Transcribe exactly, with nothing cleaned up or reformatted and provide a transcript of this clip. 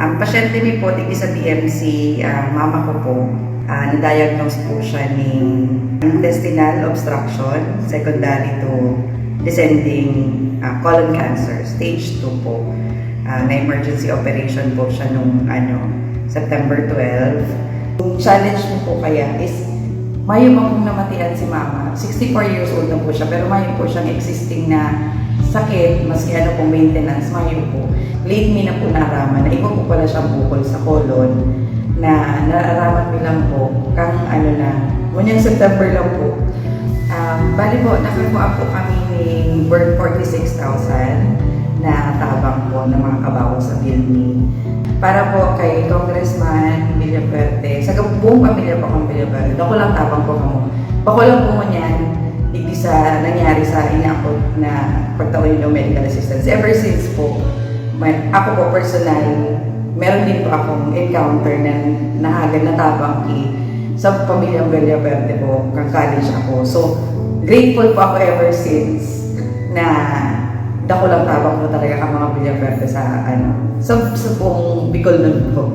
Ang pasyente mi po, tigdi sa T M C, ah, mama ko po, ah, na-diagnose po siya ning intestinal obstruction secondary to descending, ah, colon cancer, stage two po. Ah, na-emergency operation po siya nung, ano, September twelve. Yung challenge mo po kaya is, mayo man pong namatian si mama. Sixty-four years old na po siya, pero mayo po siyang existing na sakit, maski ano pong maintenance, mayo po. Late mi na po naaraman na iba po pala siyang bukol sa colon na naraman mi lang po kang ano na, ngunyan September lang po. Um, bali po, nakakuha po kami ng worth forty-six thousand na tabang po ng mga kabawo sa bill ni. Para po kay Congressman Villafuerte, sa buong pamilya po kang Villafuerte, dakulang tabang po kamo. Bako lang po ngunyan, digdi sa nangyari sa inaapod na pagtao nindo medical assistance. Ever since po, may, ako po personal, meron din po akong encounter na nahagad na tabang ki sa pamilyang Villafuerte po, kang college ako. So, grateful po ako ever since na dakulang tabang po talaga kang mga Villafuerte sa, ano, sa, sa buong Bicol na po.